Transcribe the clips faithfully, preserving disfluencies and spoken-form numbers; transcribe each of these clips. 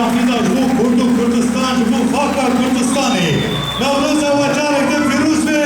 Afrîna ji bo Kurd û Kurdistan, ji bo xaka Kurdistanê. Newroza we carek din pîroz be.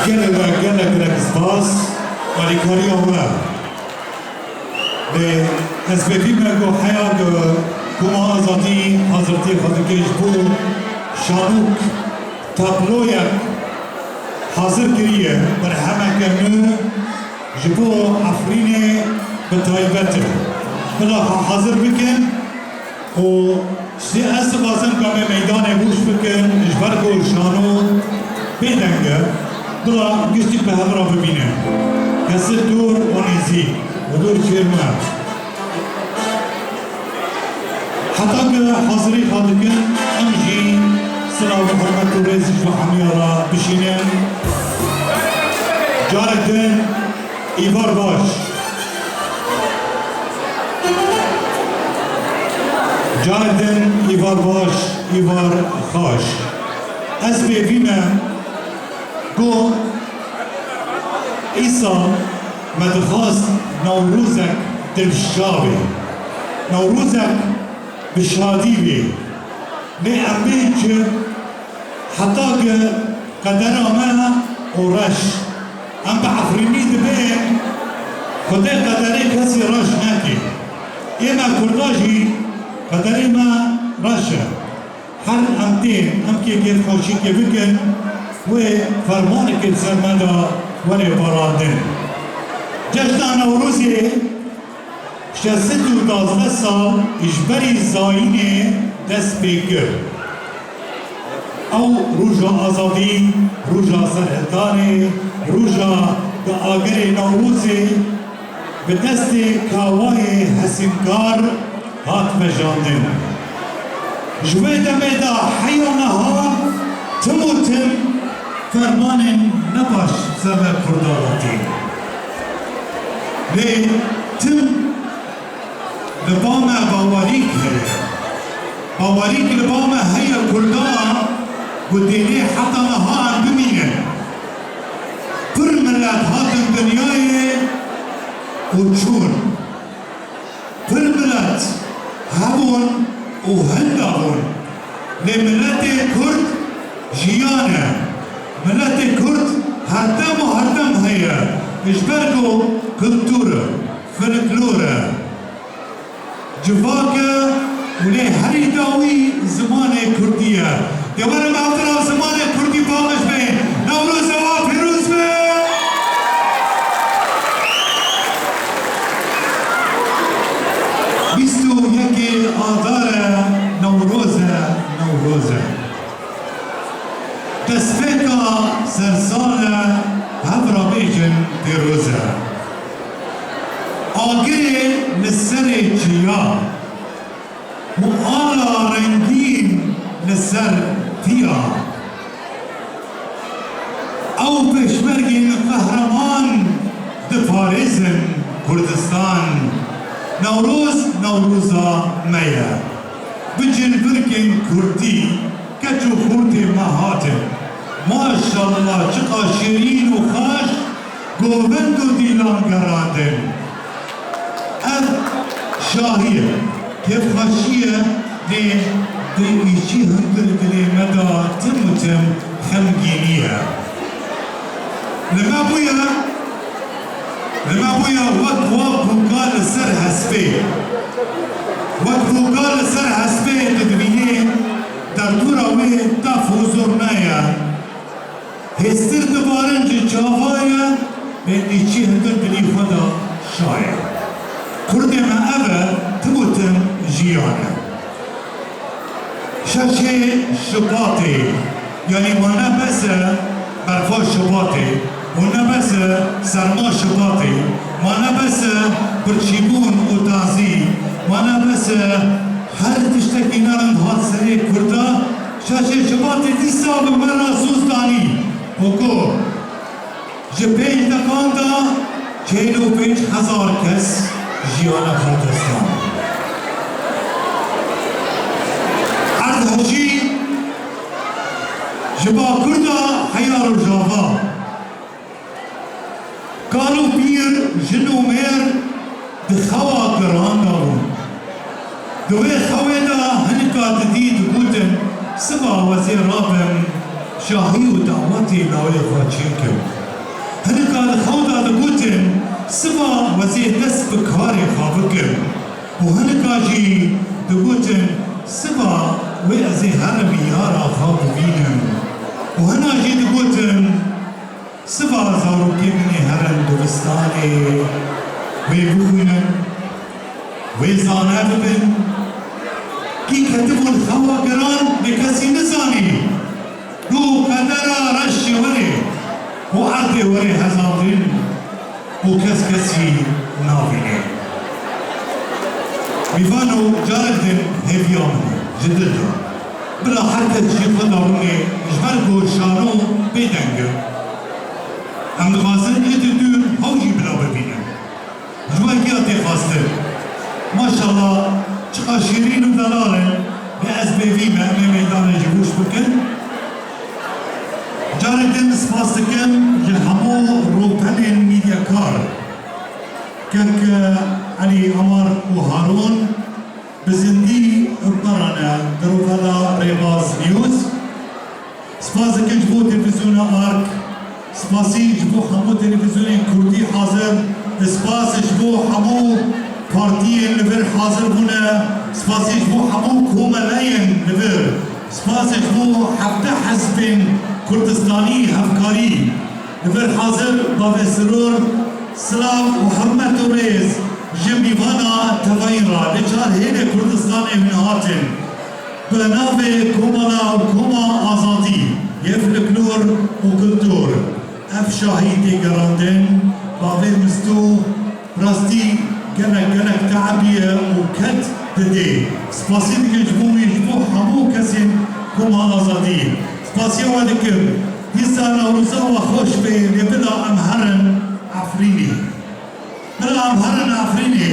Gelek, gelek, gelek spas. Alîkariya we. Lê ez bêvî me ku heya ku Koma Azadî hazirtiyê xwe dike ji bo şanok tabloyek hazir kiriye, berhemeke nû ji bo Efrînê bi taybet e. Bila xwe hazir bikin. Û ji ez dixwazim ka me meydanê boş bikin, ji ber ku şano bêdeng e, bila giştî bi hev re bibînin. Kesir dûr û nêzîk û dûr çêr me. Heta ku hazirî xwe dikin, em jî silav û hurmet û rêz ji bo hemiya re bişînin. Carek din, Îvar baş. Carek din îvar baş, îvar xaş. Ez bêvî me ku îsal me dixwast Newrozek dilşa bê. Newrozek bi şadî bê. Lê em bên çi? Heta ku qedera me û reş, em bi Efrînî dibên, Xwedê qederê kesî reş neke. Ê me Kurda jî qederê me reş e. Her em tên, em kê kêfxweşîkê bikin, Wê fermanekê bi ser me de were barandin. Cejna Newrozê şeş sed û duwazdeh sal ji berî zayînê dest pê kir. Ew roja azadî, roja serhildanê, roja di agirê Newrozê bi destê kawayê hesînkar hat vejandin. Ji wê demê de heya niha tim û tim fermanên ne baş ser me Kurda hatîn. Lê tim li ba me bawerîk heye. Bawerîk li ba me heye Kurda ku dêlê heta niha em bimînin. Pir milet hatin dinyayê û çûn. Pir milet hebûn û hinda bûn. Lê miletê Kurd jiyan e. Miletê Kurd herdem û herdem heye. Ji ber ku kultur e, folklor e, civak e û lê herî dawî zimanê Kurdî ye. Dê were me hevdira zimanê Kurdî paqij be. Newroza we pîroz be. Bîst û yekê Adar e, Newroz e, Newroz e. Destpêka sersal e, hev re bêjin pîroz e. Agirê li serê çiya û ala rengîn li ser tiya. Ew pêşmergên qehreman diparêzin Kurdistan. Newroz, Newroza me ye. Bi cilvirkên kurdî keç û xortê me hatin. Maşallah, çiqa şêrîn û xaş govend û dîlan gerandin. Ev şahî ye, kêfxweşî ye, lê di îşî hundir dilê me de tim û tim xemgînî ye. Li me bûye, li me bûye wek wa bûka li ser hespê. Wek bûka li ser hespê tu dibînî derdora wê tef û zurna ye. Hêstir dibarin ji çava ye, lê îçî hundir dilî xwe de şaye. Kurdê me ev e, tim û tim jiyan e. Şeşê Şubatê, yanî ma ne bes e berfa Şubatê, û ne bes e serma Şubatê, ma ne bes e birçîbûn û tazî, ma ne bes e her tiştekî nerind hat serê Kurda, şeşê Şubatê dîsa bi me re soz danî û got, ji pênc deqan de çil û pênc hezar kes jiyana xwe dest dan. Erdhejî ji Bakur de heya Rojava. Kal û pîr, jin û mêr di xewa giran de bûn. Di wê xewê de hinika didî digotin, siba wezê rabim şahî û dawetê lawê xwe çêkim. Hinika di xew de digotin, siba wezê dest bi karê xwe bikim. Û hinika jî digotin, siba wê ez ê herim yara xwe bibînim. Û hina jî digotin, siba zarokê min ê herin dibistanê wê bixwînin, wê zane bibin. Kî ketibûn xewa giran, lê kesî nizanî. Ku qedera reşê werê û erdê werê hezandin û kes kesî navîne. Mîvano, carek din hêviya min e, ji dil re. Bila her kes jî xwe darûnê, ji ber ku şano bêdeng e. Em dixwazin êdî dûr hew jî bila bibînin. Ji we giya tê xwestin. Maşallah, çiqa şêrîn û delal in. Lê ez bêvî me, em ê meydanê ji wî bikin. Carek din spas dikim ji hemû rûpelên medyakar. Kek Elî, Amar û Harûn bi zindî bi me re ne di rûpela Rêbaz News. Spas dikim ji bo televîzyona Ark, spasî ji bo hemû televîzyonên kurdî hazir, spas ji bo hemû partiyên li vir hazir bûne, spasî ji bo hemû komeleyên li vir, spas ji bo hevdeh hizbên Kurdistanî Li vir hazir bavê Siror, silav û hurmet û rêz ji mîvana tevayîn re li çar hêlê Kurdistanê hûn hatin. Bi navê Komala û Koma Azadî yê Folklor û Kultur, ev şahî tê gerandin, bavê Mistû, bi rastî gelek, gelek tebiye û ked didê. Spasî dikin ji bo wî, ji bo hemû kesên Koma Azadî. Spasiya we dikim. Dîsa Newroza we xweş be, lê bila em herin Efrînê. Bila em herin Efrînê.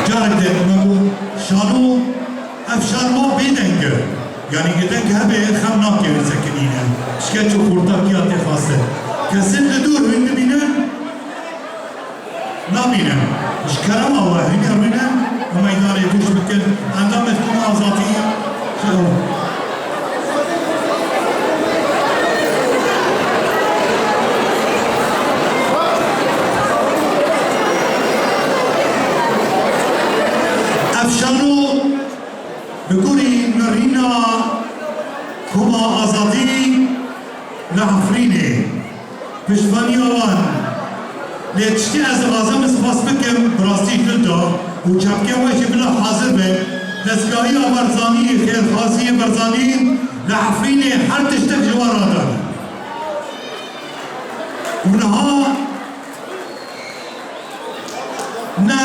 Carek din me got, şano, ev şar ma bêdeng e. Yanî, gi deng hebe xem nake sekinîne. Şikeç û xortakiya tê xwestin. Kesin li dûr hûn dibînin? Nabînim. Ji kerema we hûn ê rûnin û meydanê pêş bikin. Endamê Koma Azadî. Ev şano bi gorî nirîna Koma Azadî li Efrînê. Piştevaniya wan. Lê tiştê ez dixwazim spas bikim, bi rastî ji dil de û çapkê we jî bila hazir be, destgahiya Barzanî, xêrxwaziyê Barzanî li Efrînê her tiştek ji wan re dane. Û niha ne,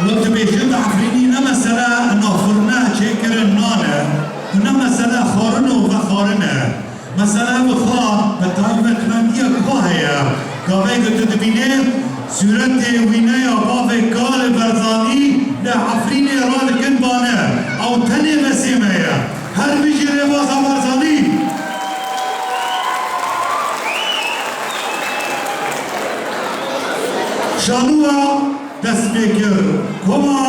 wek dibêjin di Efrînî ne mesele nafirine çêkirin nan e û ne mesele xwarin û vexwarin e. Mesele bi xwe, bi taybetmendiya xwe heye. Gavê ku tu dibînê sûretê wîneya bavê kalê Barzanî li Efrînê radikin bane. Ew tenê besê me ye. Her bijî rêbaza Barzanî. Şanoya dest pê kir. Koma